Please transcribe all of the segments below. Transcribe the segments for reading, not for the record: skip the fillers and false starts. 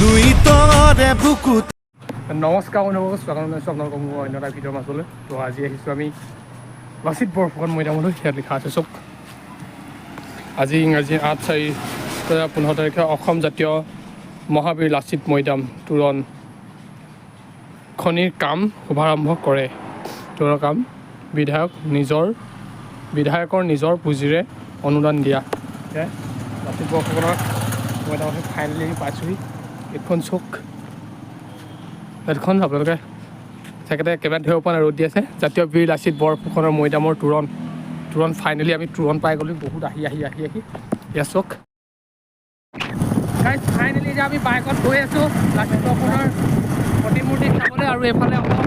লুইতৰে বুকুত। নমস্কাৰ বন্ধুসকল, স্বাগতম জনাইছোঁ আপোনালোকক মোৰ অন্য এটা ভিডিঅ'ৰ মাজলৈ। তো আজি আহিছোঁ আমি লাচিত বৰফুকন মৈদামলৈ। ইয়াত লিখা আছে চব। আজি ইংৰাজী 8/4/2015 তাৰিখে অসম জাতীয় মহাবীৰ লাচিত মৈদাম তোৰণ খনিৰ কাম শুভাৰম্ভ কৰে। তোৰণৰ কাম বিধায়কৰ নিজৰ পুঁজিৰে অনুদান দিয়া। সেয়াই লাচিত বৰফুকনৰ মৈদাম ফাইনেলি পাইছোঁহি। এইখন চুক, এইখন আপোনালোকে তেখেতে কেমেৰাত ধৰিব পৰা নাই, ৰ'দ দি আছে। জাতীয় বীৰ লাচিত বৰফুকনৰ মৈদামৰ তোৰণ। তোৰণ, ফাইনেলি আমি তোৰণ পাই গ'লোঁ। বহুত আহি আহি আহি আহি ইয়াত চাওক গাইজ, ফাইনেলি এতিয়া আমি বাইকত গৈ আছোঁ লাচিত বৰফুকনৰ প্ৰতিমূৰ্তি চাবলৈ। আৰু এইফালে অলপ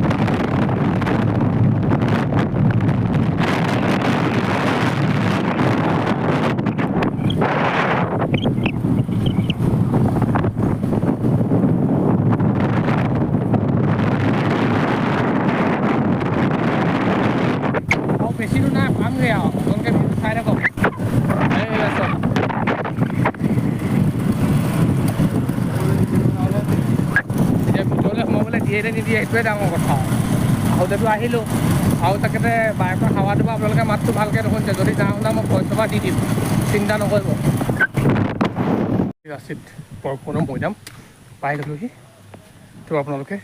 আৰু বেছি দূৰ নাই, পামগৈ আৰু। আপোনালোকে ভিডিঅ'টো চাই থাকক। এই চাওক, এতিয়া ভিতৰলৈ সোমাবলৈ দিয়ে নে নিদিয়ে, সেইটোৱে ডাঙৰ কথা। আহোঁতেতো আহিলোঁ আৰু তাকেতে বাইকৰ হাৱাটো পৰা আপোনালোকে মাতটো ভালকৈ নুশুনিছে। যদি নাই শুনা, মই ভইচ অভাৰ দি দিম, চিন্তা নকৰিব। লাচিত বৰফুকনৰ মৈদাম পাই গ'লোহি। তো আপোনালোকে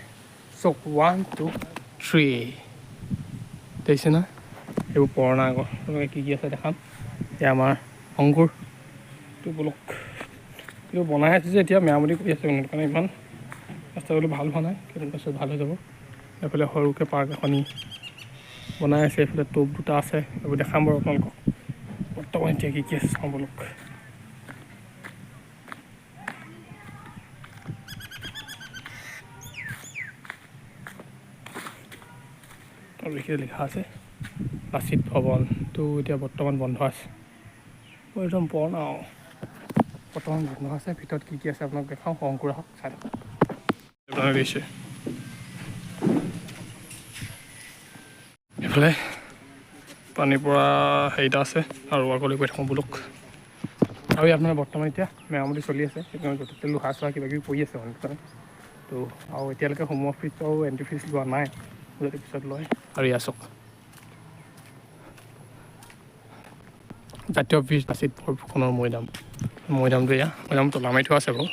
চাওক, 1 2 3, দেখিছে নহয় সেইবোৰ পুৰণা আগৰ। আপোনালোকে কি কি আছে দেখাম। এতিয়া আমাৰ অংকুৰ। তো ব'লক। কিন্তু বনাই আছে যে এতিয়া, মেৰামতি কৰি আছে মানে, সেইটো কাৰণে ইমান ৰাস্তা বোলো ভাল হোৱা নাই। কেইদিন পাছত ভাল হৈ যাব। এইফালে সৰুকৈ পাৰ্ক এখনি বনাই আছে। এইফালে টোপ দুটা আছে, এইবোৰ দেখাম বাৰু আপোনালোকক। বৰ্তমান এতিয়া কি কি আছে চাওঁ ব'লক। আৰু এইখিনি লিখা আছে লাচিত ভৱনটো এতিয়া বৰ্তমান বন্ধ আছে। একদম পুৰণা আৰু বৰ্তমান বন্ধ আছে। ভিতৰত কি কি আছে আপোনাক দেখাওঁ। অংকুৰ আহক, চাই থাকক। আপোনালোকে দেখিছে এইফালে পানীৰ পৰা হেৰি এটা আছে। আৰু আগলৈ গৈ থাকোঁ বোলক। আৰু ইয়াত মানে বৰ্তমান এতিয়া মেৰামতি চলি আছে, সেইকাৰণে য'তে ত'তে লোহা চোহা কিবা কিবি পৰি আছে মানে সেইটো কাৰণে। তো আৰু এতিয়ালৈকে সোমোৱা ফিজ আৰু এণ্ট্ৰি ফিজ লোৱা নাই, যদি পিছত লয়। আৰু ইয়াত চাওক, জাতীয় বীৰ লাচিত বৰফুকনৰ মৈদাম। মৈদামটো এয়া, মৈদাম তলা মাৰি থোৱা আছে বাৰু,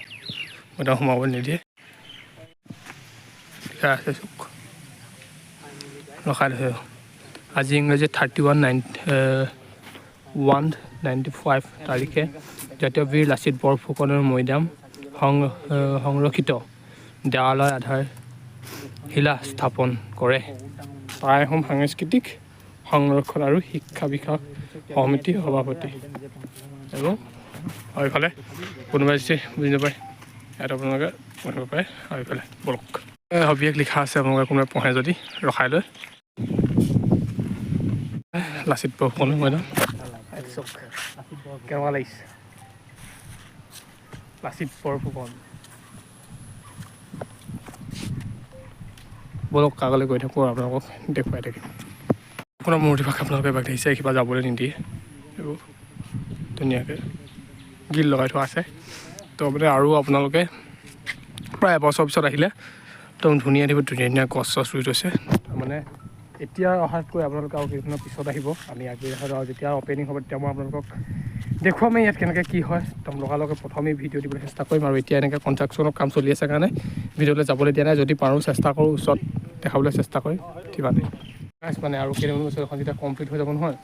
মৈদাম সোমাব নিদিয়ে। লিখা আছে চাওক, ৰখাই থৈছে। আজি ইংৰাজী 31/9/195 তাৰিখে জাতীয় বীৰ লাচিত বৰফুকনৰ মৈদাম সংৰক্ষিত দেৱালয় আধাৰ শিলা স্থাপন কৰে টাই আহোম সাংস্কৃতিক সংৰক্ষণ আৰু শিক্ষা বিকাশ সমিতিৰ সভাপতি। আৰু আৰু এইফালে কোনোবাই যদি বুজি নাপায়, ইয়াত আপোনালোকে পঢ়িব পাৰে। আৰু এইফালে বলক, সবিশেষ লিখা আছে, আপোনালোকে কোনোবাই পঢ়ে যদি ৰখাই লৈ। লাচিত বৰফুকনৰ মৈদাম চাওক কেনেকুৱা লাগিছে। লাচিত বৰফুকন। ব'লক, আগলৈ গৈ থাকোঁ আৰু আপোনালোকক দেখুৱাই থাকিম। আপোনাৰ মূৰ্তিভাগ আপোনালোকে এবাৰ দেখিছে, কিবা যাবলৈ নিদিয়ে, এইবোৰ ধুনীয়াকৈ গ্ৰিল লগাই থোৱা আছে। তো মানে আৰু আপোনালোকে প্ৰায় এবছৰ পিছত আহিলে একদম ধুনীয়া দেখিব, ধুনীয়া ধুনীয়া গছ চছ ৰুই থৈছে। তাৰমানে এতিয়া অহাতকৈ আপোনালোকে আৰু কেইদিনমানৰ পিছত আহিব। আমি আগবাঢ়ি আৰু যেতিয়া অ'পেনিং হ'ব, তেতিয়া মই আপোনালোকক দেখুৱামেই ইয়াত কেনেকৈ কি হয়। একদম লগালগে প্ৰথমেই ভিডিঅ' দিবলৈ চেষ্টা কৰিম। আৰু এতিয়া এনেকৈ কনষ্ট্ৰাকশ্যনৰ কাম চলি আছে কাৰণে ভিডিঅ'লৈ যাবলৈ দিয়া নাই। যদি পাৰোঁ চেষ্টা কৰোঁ, ওচৰত দেখাবলৈ চেষ্টা কৰিম। সিমানেই মানে। আৰু কেইদিনমান পিছত এখন যেতিয়া কমপ্লিট হৈ যাব নহয়,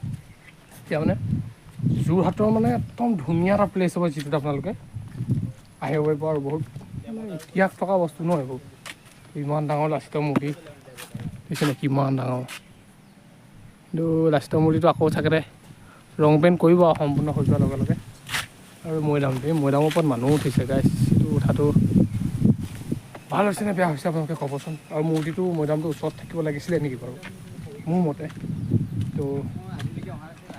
তেতিয়া মানে যোৰহাটৰ মানে একদম ধুনীয়া এটা প্লেচ হ'ব, যিটোত আপোনালোকে আহিব পাৰিব। আৰু বহুত মানে ইতিহাস থকা বস্তু ন এইবোৰ। ইমান ডাঙৰ লাচিতৰ মূৰ্তি দেখিছেনে, কিমান ডাঙৰ! কিন্তু লাচিতৰ মূৰ্তিটো আকৌ চাগে ৰং পেইণ্ট কৰিব আৰু সম্পূৰ্ণ হৈ যোৱাৰ লগে লগে। আৰু মৈদামটো, এই মৈদামৰ ওপৰত মানুহ উঠিছে গাইছ। এইটো উঠাটো ভাল হৈছে নে বেয়া হৈছে, আপোনালোকে ক'বচোন। আৰু মূৰ্তিটো মৈদামটোৰ ওচৰত থাকিব লাগিছিলে নেকি বাৰু মোৰ মতে? তো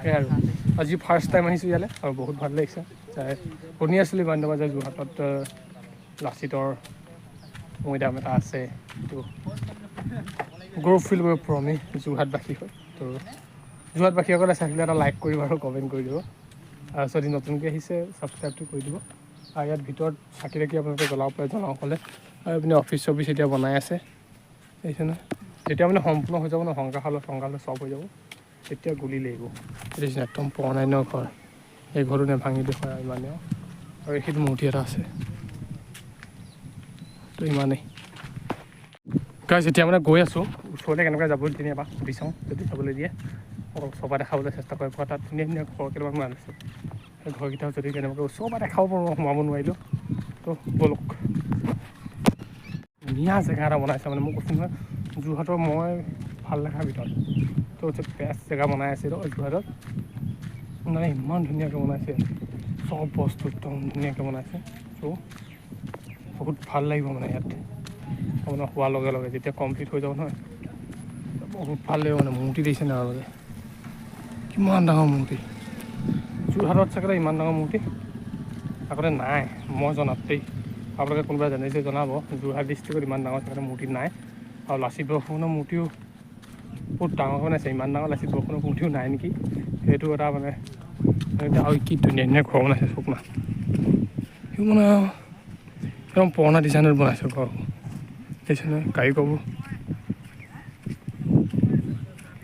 সেয়াই আৰু আজি ফাৰ্ষ্ট টাইম আহিছোঁ ইয়ালৈ আৰু বহুত ভাল লাগিছে। শুনি আছিলোঁ ইমান দিনৰ যে যোৰহাটত লাচিতৰ মৈদাম এটা আছে। তো গৌৰৱ ফিল কৰিব পাৰোঁ আমি যোৰহাটবাসী হৈ। তো যোৰহাটবাসীসকলে চাই থাকিলে এটা লাইক কৰিব আৰু কমেণ্ট কৰি দিব, আৰু যদি নতুনকৈ আহিছে ছাবস্ক্ৰাইবটো কৰি দিব। আৰু ইয়াত ভিতৰত চাকি তাকি আপোনালোকে জ্বলাব পাৰে জ্বলাওঁ ক'লে। আৰু এইপিনে অফিচ চফিচ এতিয়া বনাই আছে, দেখিছে নহয়। যেতিয়া মানে সম্পূৰ্ণ হৈ যাব ন, সংগ্ৰহালয় সংগ্ৰহালয় চব হৈ যাব, তেতিয়া গুলি লাগিব। দেখিছে একদম পুৰণা দিনৰ ঘৰ, এই ঘৰটো নেভাঙিলে হয় ইমানেই। আৰু এইখিনিত মূৰ্তি এটা আছে, তো ইমানেই। গাইজ এতিয়া মানে গৈ আছোঁ ওচৰলৈ, কেনেকুৱা যাব দিয়ে এবাৰ সুধি চাওঁ, যদি যাবলৈ দিয়ে অলপ ওচৰৰ পৰা দেখাবলৈ চেষ্টা কৰিব। তাত ধুনীয়া ধুনীয়া ঘৰ কেইটামান বনাই আছে, সেই ঘৰকেইটাও যদি কেনেবাকৈ ওচৰৰ পৰা দেখাব পাৰোঁ, সোমাব নোৱাৰিলোঁ তো ব'লক। ধুনীয়া জেগা এটা বনাইছে মানে, মই কৈছোঁ নহয় যোৰহাটৰ মই ভাল লগাৰ ভিতৰত তো বেষ্ট জেগা বনাই আছে যোৰহাটত। মানে ইমান ধুনীয়াকৈ বনাইছে, চব বস্তু একদম ধুনীয়াকৈ বনাইছে। ত' বহুত ভাল লাগিব মানে ইয়াত আপোনাৰ হোৱাৰ লগে লগে, যেতিয়া কমপ্লিট হৈ যাব নহয় বহুত ভাল লাগিব মানে। মূৰ্তি দিছে নহয় লগে, কিমান ডাঙৰ মূৰ্তি যোৰহাটত চাগে, ইমান ডাঙৰ মূৰ্তি আগতে নাই মই জনাত দেই। আপোনালোকে কোনোবাই জানিছে জনাব, যোৰহাট ডিষ্ট্ৰিক্টত ইমান ডাঙৰ চাগে মূৰ্তি নাই। আৰু লাচিত বৰফুকনৰ মূৰ্তিও বহুত ডাঙৰকৈ বনাইছে, ইমান ডাঙৰ লাচিত বৰফুকনৰ মূৰ্তিও নাই নেকি, সেইটো এটা মানে। আৰু কি ধুনীয়া ধুনীয়া ঘৰ বনাইছে চোক না, সেইবোৰ মানে একদম পুৰণা ডিজাইনত বনাইছে ঘৰ। দেখিছে নহয় কাৰিকৰবোৰ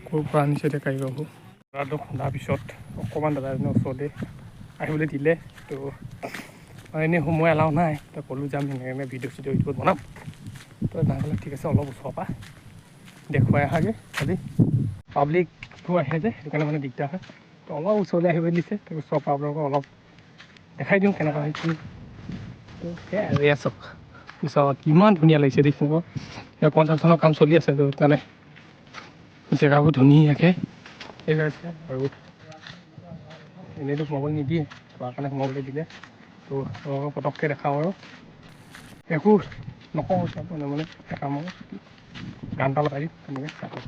ক'ৰ পৰা আনিছে এতিয়া কাৰিকৰবোৰ। দাদাটোক সোধাৰ পিছত অকণমান দাদা এজনৰ ওচৰতে আহিবলৈ দিলে, তো এনেই সোমোৱা এলাও নাই। তো ক'লোঁ যাম সেনেকৈ ভিডিঅ' চিডিঅ' ইউটিউবত বনাম, তো নাগ'লে ঠিক আছে অলপ ওচৰৰ পৰা দেখুৱাই আহাগৈ। খালি পাব্লিকবোৰ আহে যে, সেইটো কাৰণে মানে দিগদাৰ হয়, তো অলপ ওচৰলৈ আহিব দিছে। তো ওচৰৰ পৰা আপোনালোকক অলপ দেখাই দিওঁ কেনেকুৱা হৈছে। তো সেয়াই আৰু এয়া চাওক পিছত কিমান ধুনীয়া লাগিছে দেখিছে আকৌ। ইয়াত কনষ্ট্ৰাকশ্যনৰ কাম চলি আছে, তো কাৰণে জেগাবোৰ ধুনীয়াকৈ আছে। আৰু এনেইতো সোমাবলৈ নিদিয়ে, তাৰ কাৰণে সোমাবলৈ দিলে তো আপোনালোকক পটককৈ দেখাওঁ আৰু একো নকওঁ, মানে দেখাম আৰু গান এটা লগাই দিম তেনেকৈ চাওক।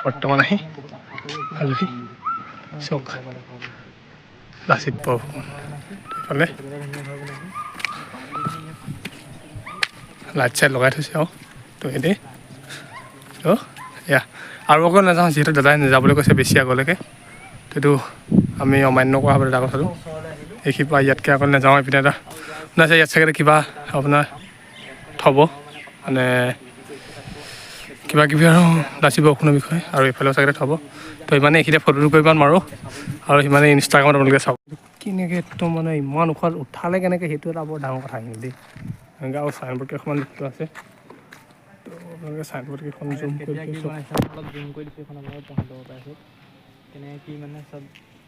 বৰ্তমান আহি আলহী চাওক লাচিত বৰফুকন, এইফালে লাইট চাইট লগাই থৈছে আৰু তো এনেই। তো এয়া আৰু অকল নাযাওঁ, যিহেতু দাদাই নাযাবলৈ কৈছে বেছি আগলৈকে, সেইটো আমি অমান্য কৰা হ'ব দাদা কথাটো। এইখিনিৰ পৰা ইয়াতকৈ আগলৈ নাযাওঁ। এইপিনে এটা আছে, ইয়াত চাগে কিবা আপোনাৰ থ'ব মানে কিবা কিবি আৰু লাচিত বৰফুকনৰ বিষয়ে, আৰু এইফালেও চাগে থ'ব। তো ইমানে এইখিনিতে ফটো দুকপিমান মাৰোঁ আৰু সিমানে ইনষ্টাগ্ৰামত আপোনালোকে চাব কেনেকৈ একদম মানে ইমান ওখত উঠালে কেনেকৈ, সেইটো এটা বৰ ডাঙৰ কথা কিন্তু দেই। এনেকৈ আৰু চাইনবোৰ্ড কেইখনমান লিখি থোৱা আছে, তো আপোনালোকে চাইনবোৰ্ড কেইখন জুম কৰি অলপ জুম কৰি দিছোঁ, এইখন আপোনালোকে পঢ়ি ল'ব পাৰিছে কেনেকৈ কি মানে চব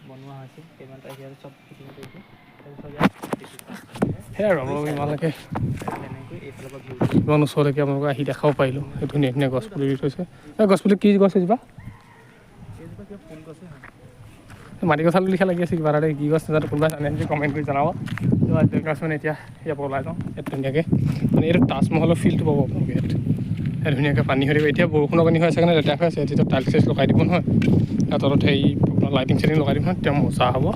বনোৱা হৈছে, কিমান তাৰিখে চব ফিটিং কৰিছে। সেয়াই আৰু আপোনালোকে ইমানলৈকে ইমান ওচৰলৈকে আপোনালোকে আহি দেখাব পাৰিলোঁ। সেই ধুনীয়া ধুনীয়া গছপুলি ৰুই থৈছে। এই গছপুলি কি গছ এজোপা, মাটি কঁঠাল লিখা লাগি আছে কিবা এটা, কি গছ নাজানো, কোনোবাই জানে যদি কমেণ্ট কৰি জনাব। তো গছ মানে এতিয়া ইয়াৰ পৰা ওলাই যাওঁ। ইয়াত ধুনীয়াকৈ মানে এইটো তাজমহলৰ ফিল্ডটো পাব আপোনালোকে ইয়াত। ইয়াত ধুনীয়াকৈ পানী হৈ থাকিব। এতিয়া বৰষুণৰ পানী হৈ আছে কাৰণে লেতেৰা হৈ আছে, যেতিয়া টাইলছ চাইলছ লগাই দিব নহয়, তাৰ তলত হেৰি আপোনাৰ লাইটিং চাইটিং লগাই দিব নহয়, তেতিয়া মজা হ'ব।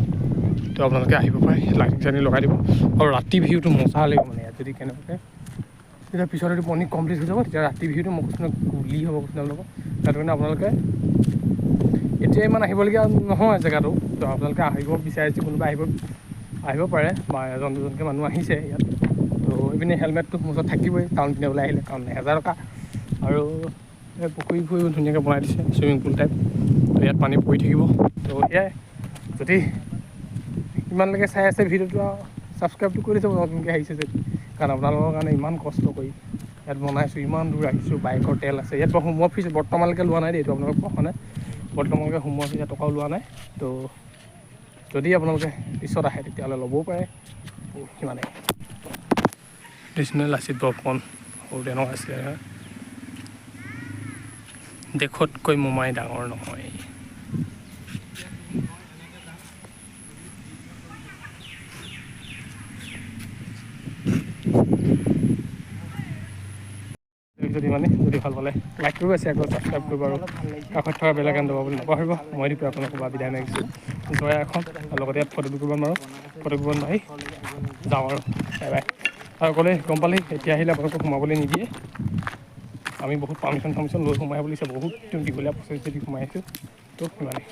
তো আপোনালোকে আহিব পাৰে, লাইটিং চাইটিং লগাই দিব আৰু ৰাতি ভিউটো মজা লাগিব মানে ইয়াত যদি কেনেবাকৈ তেতিয়া পিছত এইটো পনীৰ কমপ্লিট হৈ যাব, তেতিয়া ৰাতি ভিউটো মই কৈছোঁ নহয় গুলি হ'ব কৈছোঁ আপোনালোকক। সেইটো কাৰণে আপোনালোকে এতিয়া ইমান আহিবলগীয়া নহয় জেগাটো, তো আপোনালোকে আহিব বিচাৰিছে কোনোবা আহিব পাৰে বা এজন দুজনকৈ মানুহ আহিছে ইয়াত। তো এইপিনে হেলমেটটো মোৰ ওচৰত থাকিবই টাউন পিনে ওলাই আহিলে, কাৰণ 1000 টকা। আৰু এই পুখুৰী পুখুৰীও ধুনীয়াকৈ বনাই দিছে, চুইমিং পুল টাইপ, তো ইয়াত পানী পৰি থাকিব। তো সেয়াই, যদি ইমানলৈকে চাই আছে ভিডিঅ'টো আৰু ছাবস্ক্ৰাইবটো কৰি থ'ব নতুনকৈ আহিছে যদি, কাৰণ আপোনালোকৰ কাৰণে ইমান কষ্ট কৰি ইয়াত বনাইছোঁ, ইমান দূৰ আহিছোঁ, বাইকৰ তেল আছে ইয়াত। বাৰু সোমোৱা ফিজ বৰ্তমানলৈকে লোৱা নাই দেই, এইটো আপোনালোকক কোৱা নাই, বৰ্তমানলৈকে সোমোৱা ফিজ টকাও লোৱা নাই। তো যদি আপোনালোকে পিছত আহে তেতিয়াহ'লে ল'বও পাৰে, সিমানেই। লাচিত বৰফুকন সৰুতে এনেকুৱা আছিলে, দেশতকৈ মোমাই ডাঙৰ নহয়। যদি মানে যদি ভাল পালে লাইক কৰিব, শ্বেয়াৰ কৰিব, ছাবস্ক্ৰাইব কৰিব আৰু কাষত থকা বেল আইকন দবাবলৈ নাপাহৰিব। মই দিপে আপোনালোকৰ পৰা বিদায় মাগিছোঁ। জয় এখন আৰু লগতে ইয়াত ফটো দুকপিমান মাৰোঁ, ফটো দুকপিমান মাৰি যাওঁ আৰু বাই বাই। আৰু ক'লে গম পালেই এতিয়া আহিলে আপোনালোকক সোমাবলৈ নিদিয়ে। আমি বহুত পাৰ্মিশ্যন চাৰ্মিশ্যন লৈ সোমাই বুলিছে, বহুত দীঘলীয়া প্ৰচেছ দি সোমাই আহিছোঁ। তো সিমানেই।